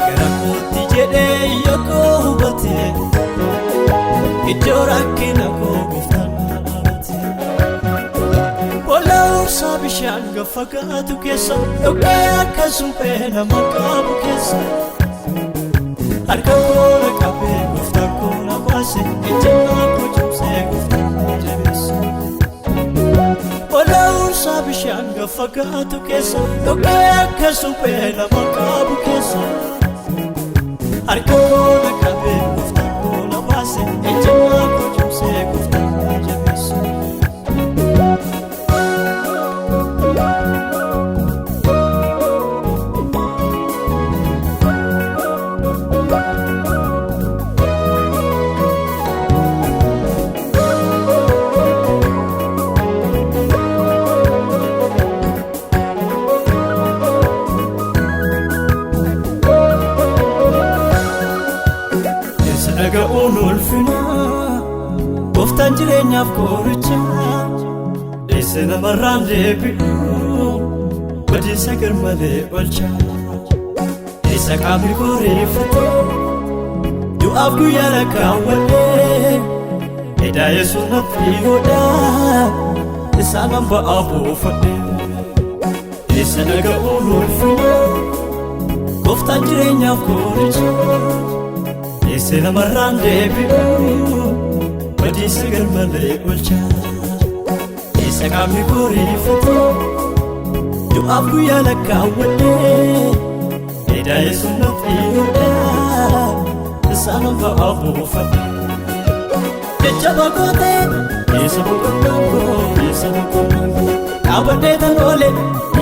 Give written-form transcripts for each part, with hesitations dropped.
Gara kootti jedhee yookoo hubate, iddoo rakkina koo gooftaan na dhaabate. Bola ursaa bishaan gaffagaatu keessa, dhoqqee akka suphee nama qabu keessa. Harka koo na qabee gooftaan koo na baase, ejjennaa koo cimsee gooftaan na jabeesse. Bola ursaa bishaan gaffagaatu keessa, dhoqqee akka suphee nama qabu keessa. Harka koo na qabee gooftaan koo na baase, ejjennaa koo cimsee gooftaan na jabeesse. Keessa dhaga'uun ulfina, gooftaan jireenyaaf qoricha, eessa namarraan deebi'u, badiisa garmalee olcha. Eessa qaamni koreeffate, du'aaf guyyaa lakkaawwadhe, edaa Yesuus natti godha, isaan hamba'aa buufadhe. Eessa dhaga'uun ulfina, gooftaan jireenyaaf qoricha. Eessa namarraan deebi'u, badiisa garmalee olcha. Eessa qaamni koreeffate, du'aaf guyyaa lakkaawwadhe, edaa Yesuus natti godha, isaan hamba'aa buufadhe. Jajjaba gootee, eessa boqonnaan koo, eessa boqonnaan koo, dhaabadhee tan oole,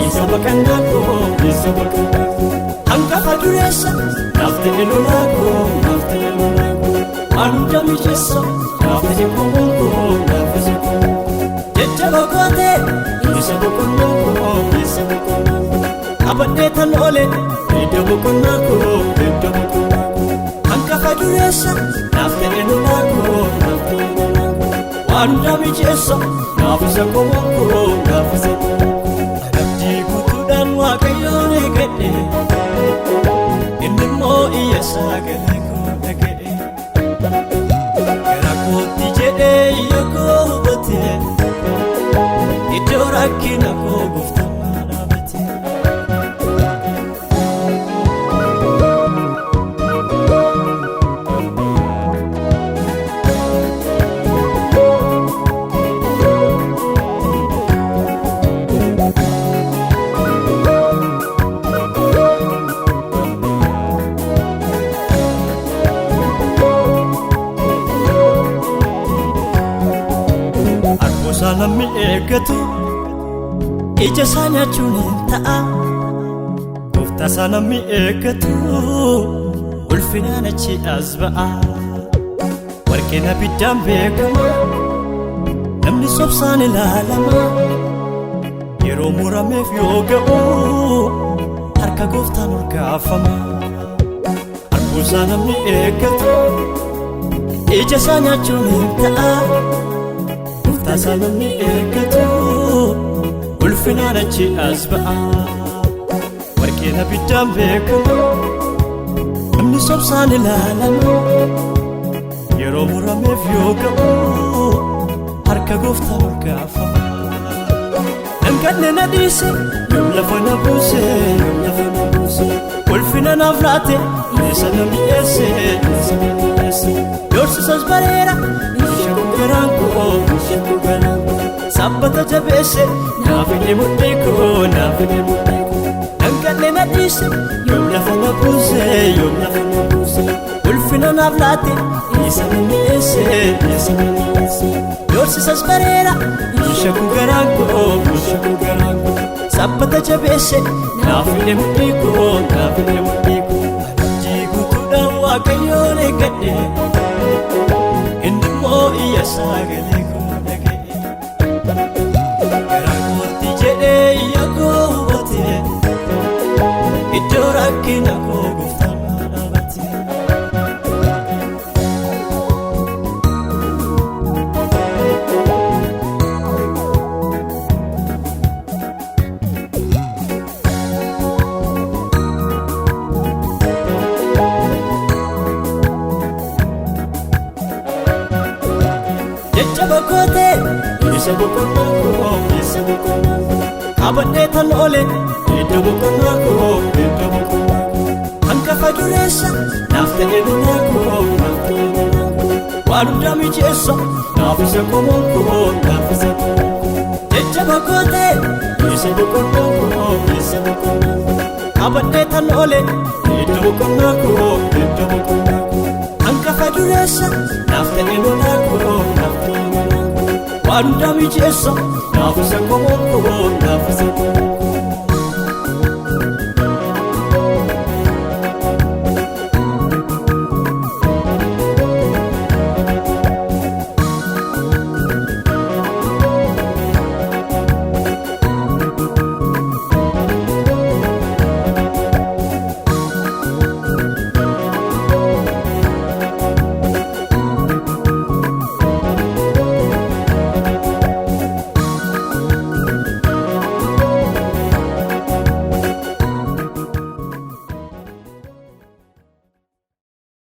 eessa baqannaa koo, eessa baqannaa koo. Hangafa dureessa, naaf ta'e lolaa koo, naaf ta'e lolaa koo, waan hunda mijeessa, naaf ta'e qomoon koo, naaf ta'e qomoon koo. Jajjaba gootee, eessa boqonnaa koo, eessa boqonnaa koo, dhaabadhee tan oole, iddoo boqonnaa koo, iddoo boqonnaa koo. Hangafa dureessa, naaf ta'e lolaa koo, naaf ta'e lolaa koo, waan hunda mijeessa, naaf isa qomoon koo, naaf isa qomoon koo. Abdii guutuudhaan Waaqayyoon eeggadhe, inni immoo iyya sagalee koo dhaga'e. Gara kootti jedhee yookoo hubate, iddoo rakkina koo gooftaan na dhaabate. Arboosaa namni eeggatu, ija isaa nyaachuun hin ta'a. Gooftaa isaa namni eeggatu, ulfinaan achi as ba'a. Warqeen abiddaan beekama, namni sobsaan ilaalama. Yeroo murameef yoo ga'u, harka gooftaan urgaafama. Arboosaa namni eeggatu, ija isaa nyaachuun hin ta'a. Gooftaa isaa namni eeggatu, ulfinaan achi as ba'a. Warqeen abiddaan beekama, namni sobsaan ilaalama. Yeroo murameef yoo ga'u, harka gooftaan urgaafama. Nanganne na dhiise, yoom lafa na buuse, yoom lafa na buuse. Ulfina naaf laate, isa na mi'eesse, isa na mi'eesse. Doorsisas bareera, ishee kun garaan koo, ishee kun garaan koo. Sabbata jabeesse, naaf inni mudhii koo, naaf inni mudhii koo. Nanganne na dhiise, yoom lafa na buuse, yoom lafa na buuse. Ulfina naaf laate, isa na mi'eesse, isa na mi'eesse. Doorsisas bareera, ishee kun garaan koo, ishee kun garaan koo. Sabbata jabeesse, naaf inni mudhii koo, naaf inni mudhii koo. Abdii guutuudhaan Waaqayyoon eeggadhe, inni immoo iyya sagalee koo dhaga'e. Gara kootti jedhee iyya koo hubate, iddoo rakkina koo gooftaan na dhaabate. Isa boqonnaa koo, isa boqonnaa koo. Qabadhee tan oole iddoo boqonnaa koo, iddoo boqonnaa koo. Hangafa dureessa naaf ta'e lolaa koo, naaf ta'e lolaa koo. Waan hundaa mijeessa naaf isa qomoon koo, naaf isa qomoon koo. Jajjaba koo ta'e isa boqonnaa koo, isa boqonnaa koo. Qabadhee tan oole iddoo boqonnaa koo, iddoo boqonnaa koo. Hangafa dureessa naaf ta'e lolaa koo, naaf ta'e lolaa koo. Waan hundaa mijeessa naaf isa qomoon koo, naaf isa qomoon koo.